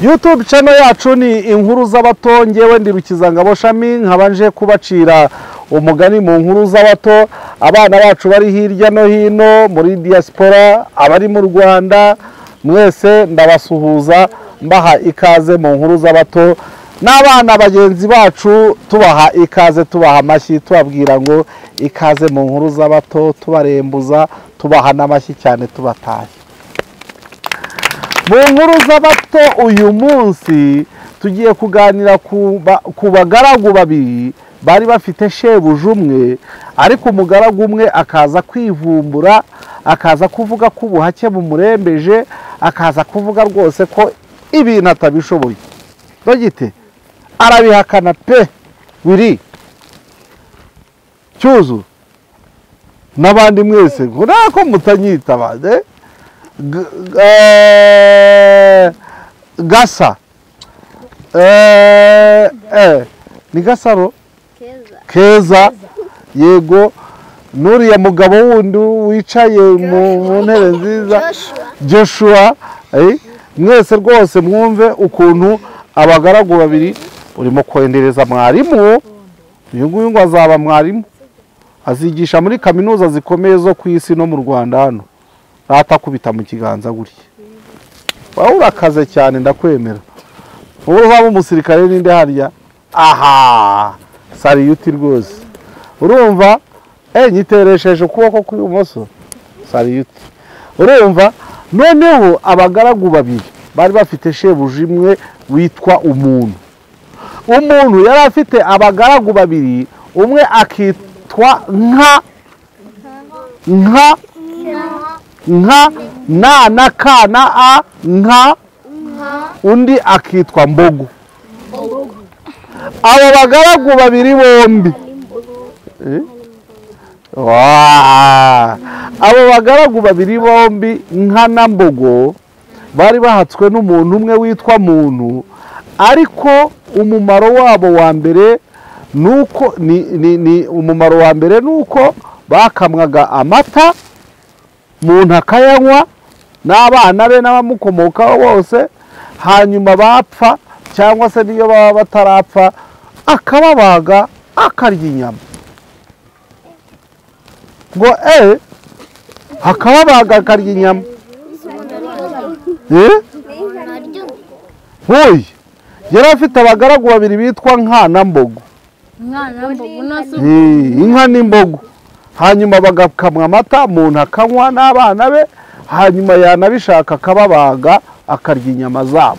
YouTube channel yacu ni Inkuru z'Abato. Ngewe ndi Rukizangabo Shami, nkabanje kubacira umugani mu nkuru z'abato. Abana bacu bari hirya no hino muri diaspora, abari mu Rwanda, mwese ndabasuhuza mbaha ikaze mu nkuru z'abato. N'abana bagenzi bacu tubaha ikaze, tubaha amashyi, tubabwira ngo ikaze mu nkuru z'abato, tubarembuza, tubaha n'amashyi cyane, tubataye. Mu nkuru z'abato uyu munsi tugiye kuganira ku bagaragu babiri bari bafite shebuja umwe, ariko umugaragu umwe akaza kwivumbura, akaza kuvuga ko ubuhake bumurembeje, akaza kuvuga rwose ko ibintu atabishoboye. Dogite arabihakana pe. Wiri Cyuzu n'abandi mwese nako mutanyitaba Gasa ni Gasaro Keza, yego. Nuriya mugabo wundi wicaye mu ntebe nziza Joshua, mwese rwose mwumve ukuntu abagaragu babiri urimo kwendereza mwarimu. Uyu nguyu ngo azaba mwarimu, azigisha muri kaminuza zikomeye zo ku isi no mu Rwanda hano. Ratakubita mu kiganza gutya. Wowe urakaze cyane, ndakwemera. Wowe uzaba umusirikare ninde harya? Aha, sariyuti rwose. Urumva nyiteresheje ukuboko kw'ibumoso, sariyuti. Urumva noneho abagaragu babiri bari bafite shebuja imwe witwa umuntu. Umuntu yari afite abagaragu babiri, umwe akitwa nka nka nka na na ka na a nka, undi akitwa mbogo. Abo bagaragu babiri bombi abo bagaragu babiri bombi nka na mbogo bari bahatswe n'umuntu umwe witwa muntu, ariko umumaro wabo wa mbere nuko ni umumaro wa mbere nuko bakamwaga amata, muntu akayanywa n'abana be n'abamukomokaho bose, hanyuma bapfa cyangwa se niyo baba batarapfa akababaga akarya inyama. Ngo akababaga akarya inyama. Hoyi yari afite abagaragu babiri bitwa nka na mbogo. Inka n'imbogo. Hanyuma bagakamwa amata, umuntu akanywa n'abana be, hanyuma yanabishaka akababaga akarya inyama zabo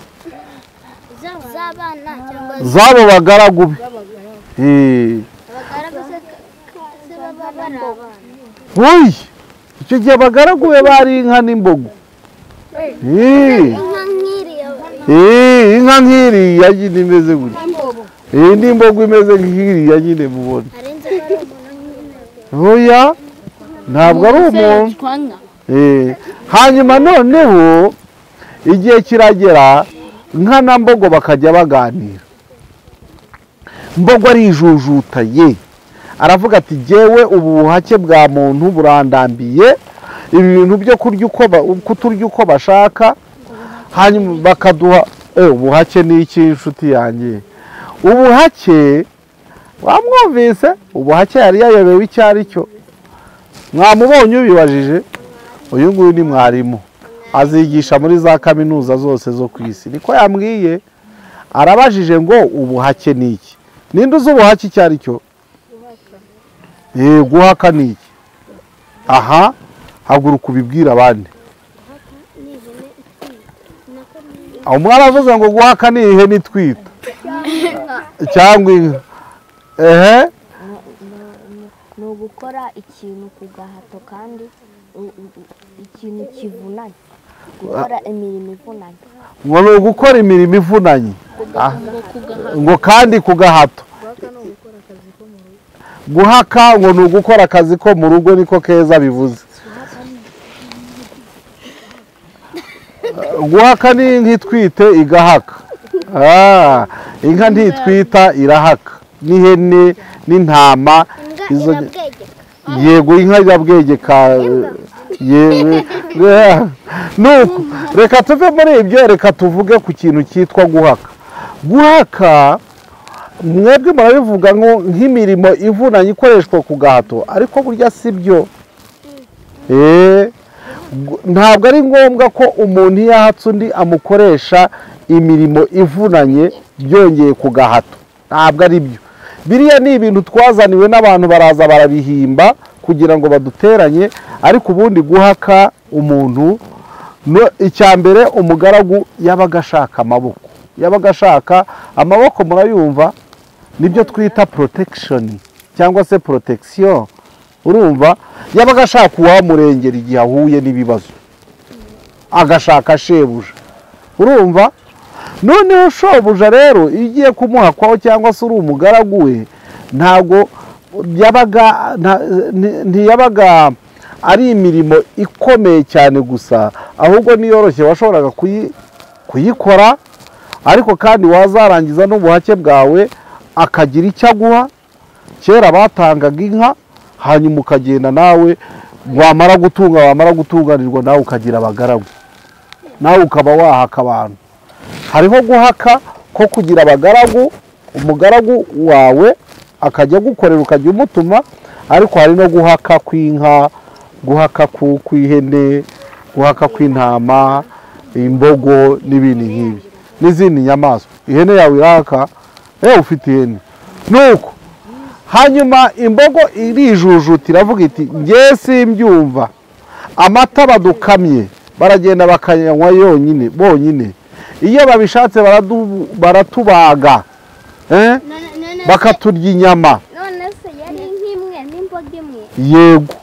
zabo bagaragu be. Hoyi icyo gihe abagaragu be bari inka n'imbogo. Inka nk'iriya nyine imeze gutya. Iyi ni imbogo imeze nk'iriya nyine mubona. Oya ntabwo ari umuntu. Hanyuma noneho igihe kiragera nka na mbogo bakajya baganira. Mbogo arijujuta ye, aravuga ati jyewe ubu buhake bwa muntu burandambiye, ibi bintu byo kurya uko kuturya uko bashaka, hanyuma bakaduha ubuhake ni iki inshuti yanjye? Ubuhake wamwumvise, ubuhake yari yayobewe icyo ari cyo. Mwamubonye ubibajije, uyu nguyu ni mwarimu, azigisha muri za kaminuza zose zo ku isi, niko yambwiye. Arabajije ngo ubuhake ni iki? Ninde uzi ubuhake icyo ari cyo? Guhaka ni iki? Aha, haguruka ubibwira abandi. Umwe aravuze ngo guhaka ni ihene itwita cyangwa inka. Ni ugukora ikintu ku gahato kandi ikintu kivunanye, gukora imirimo ivunanye. Ngo ni ugukora imirimo ivunanye ngo kandi ku gahato. Guhaka ngo ni ugukora akazi ko mu rugo, niko Keza bivuze. Guhaka ni inka itwite igahaka. Inka ntitwita irahaka, n'ihene n'intama. Yego inka irabwegeka. Yewe Nuko reka tuve muri ibyo, reka tuvuge ku kintu cyitwa guhaka. Guhaka mwebwe murabivuga ngo nk'imirimo ivunanye ikoreshwa ku gahato, ariko burya si byo. Ntabwo ari ngombwa ko umuntu iyo ahatse undi amukoresha imirimo ivunanye byongeye ku gahato, ntabwo ari byo. Biriya ni ibintu twazaniwe n'abantu baraza barabihimba kugira ngo baduteranye, ariko ubundi guhaka umuntu, icya mbere umugaragu yabaga ashaka amaboko, yabaga ashaka amaboko, murayumva, nibyo twita protection cyangwa se protection. Urumva, yabaga ashaka uwamurengera igihe ahuye n'ibibazo, agashaka shebuja. Urumva, noneho shobuja rero iyo ugiye kumuhakwaho cyangwa se uri umugaragu we, ntabwo yabaga ntiyabaga ari imirimo ikomeye cyane gusa, ahubwo niyoroshye washoboraga kuyikora, ariko kandi wazarangiza n'ubuhake bwawe akagira icyo aguha. Kera batangaga inka, hanyuma ukagenda nawe wamara gutunga, wamara gutunganirwa nawe ukagira abagaragu, nawe ukaba wahaka abantu. Hariho guhaka ko kugira abagaragu, umugaragu wawe akajya gukorera ukajya umutuma, ariko hari no guhaka kw'inka, guhaka kw'ihene, guhaka kw'intama, imbogo n'ibindi nk'ibi n'izindi nyamaswa. Ihene yawe irahaka, ufite ihene. Nuko hanyuma imbogo irijujuta iravuga iti nge simbyumva, amata badukamye baragenda bakayanywa yonyine bonyine, iyo babishatse baratubaga bakaturya inyama. None se yari nk'imwe n'imboga imwe? Yego,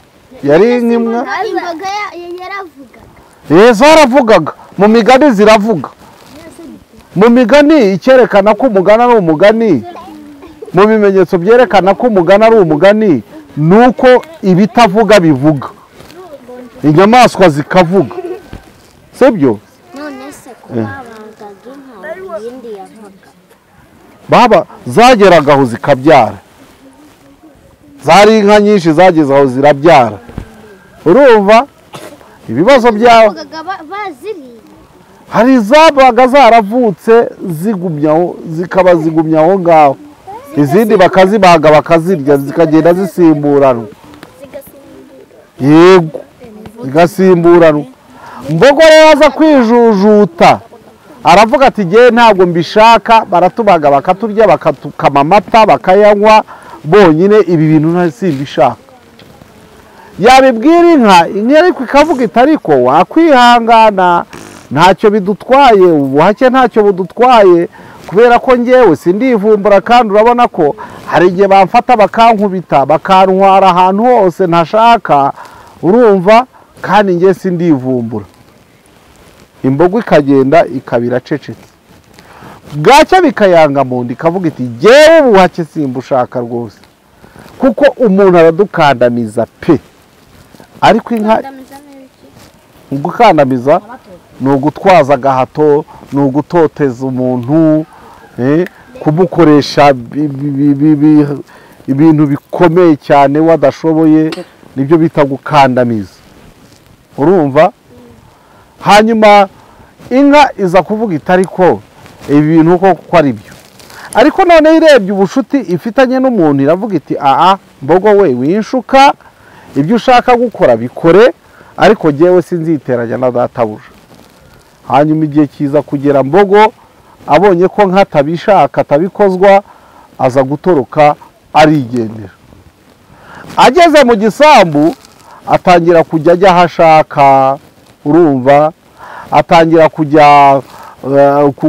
yari nk'imwe. Imboga yaravugaga. Zaravugaga, mu migani ziravuga. Mu migani icyerekana ko umugani ari umugani, mu bimenyetso byerekana ko umugani ari umugani nuko ibitavuga bivuga, inyamaswa zikavuga, sibyo? None se ko babangaga inka yindi yavuga, baba zageraga aho zikabyara, zari inka nyinshi zageze aho zirabyara. Urumva ibibazo byawe hari zabaga zaravutse zigumyaho, zikaba zigumya aho ngaho, izindi bakazibaga bakazirya, zikagenda zisimburanwa. Yego, zigasimburanwa. Mbogo rero aza kwijujuta aravuga ati ngewe ntabwo mbishaka, baratubaga bakaturya, bakatukama amata bakayanywa bonyine, ibi bintu simbishaka. Yabibwira inka, inka ariko ikavuga iti ariko wakwihangana, ntacyo bidutwaye, ubuhake ntacyo budutwaye, kubera ko ngewe sindivumbura, kandi urabona ko hari igihe bamfata bakankubita bakantwara ahantu hose ntashaka, urumva, kandi ngewe sindivumbura. Imbogo ikagenda ikabira cecetse, bwacya bikayanga mu nda, ikavuga iti ngewe ubuhake simbushaka rwose, kuko umuntu aradukandamiza pe. Ariko inka gukandamiza ni ugutwaza agahato, ni ugutoteza umuntu, kumukoresha ibintu bikomeye cyane wadashoboye, nibyo bita gukandamiza. Urumva? Hanyuma inka iza kuvuga iti ariko ibi bintu koko ari byo. Ariko none irebye ubushuti ifitanye n'umuntu iravuga iti aa mbogo we winshuka, ibyo ushaka gukora bikore, ariko jyewe sinziteranya na databuja. Hanyuma igihe kiza kugera, mbogo abonye ko nkatabishaka atabikozwa, aza gutoroka arigendera. Ageze mu gisambu atangira kujya ajya ahashaka, urumva, atangira kujya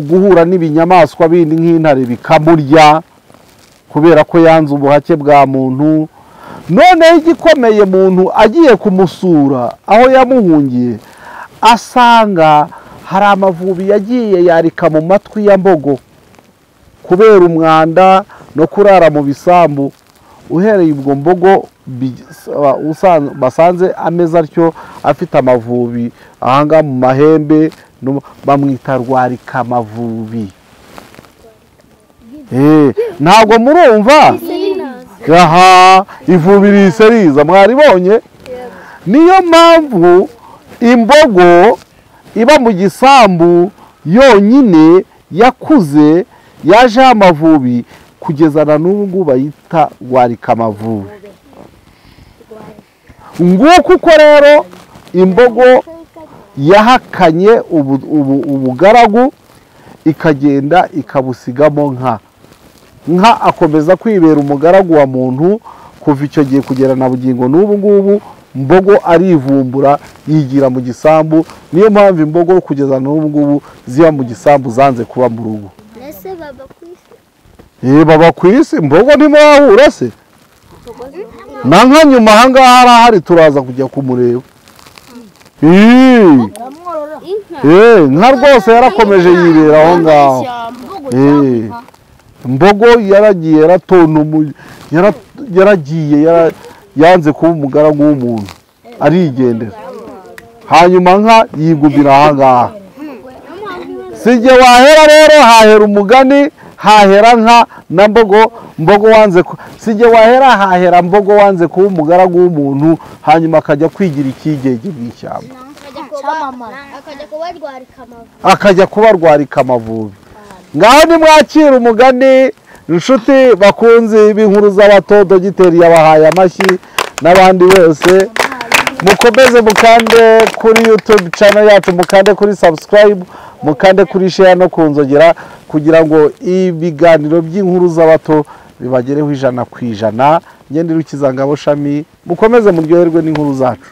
guhura n'ibinyamaswa bindi nk'intare bikamurya, kubera ko yanze ubuhake bwa muntu. Noneho igikomeye, muntu agiye kumusura aho yamuhungiye, asanga hari amavubi yagiye yarika mu matwi ya mbogo kubera umwanda no kurara mu bisambu. Uhereye ubwo mbogo basanze ameze atyo, afite amavubi ahanga mu mahembe, bamwita rwarika amavubi. Ntabwo murumva? Aha, ivubi riseriza mwaribonye. Niyo mpamvu imbogo iba mu gisambu yonyine yakuze yaje amavubi kugeza na n'ubu ngubu bayita Rwarikamavubi. Nguko uko rero imbogo yahakanye ubugaragu ikagenda ikabusigamo nka. Nka akomeza kwibera umugaragu wa muntu kuva icyo gihe kugera na bugingo n'ubu ngubu. Mbogo arivumbura yigira mu gisambu. Niyo mpamvu imbogo kugeza n'ubu ngubu ziba mu gisambu, zanze kuba mu rugo. Ese baba ku isi? Baba ku isi. Mbogo ntimwahura se? Na nka nyuma aha ngaha arahari, turaza kujya kumureba. Nka rwose yarakomeje yibera aho ngaho. Mbogo yaragiye yaratontomuye, yaragiye yanze kuba umugaragu w'umuntu arigendera. Hanyuma nka yigumira aha ngaha. Sijye wahera rero, hahera umugani, hahera nka na mbogo. Mbogo wanze, sijye wahera hahera mbogo wanze kuba umugaragu w'umuntu, hanyuma akajya kwigira ikigege mu ishyamba, akajya kuba Rwarikamavubi. Ngaho nimwakira umugani inshuti bakunzi b'inkuru z'abato. Dogiteri yabahaye amashyi n'abandi bose. Mukomeze mukande kuri YouTube channel yacu, mukande kuri subscribe, mukande kuri share no kunzogera, kugira ngo ibiganiro by'inkuru z'abato bibagereho 100%. Ngende Rukizangabo Shami, mukomeze muryoherwe n'inkuru zacu.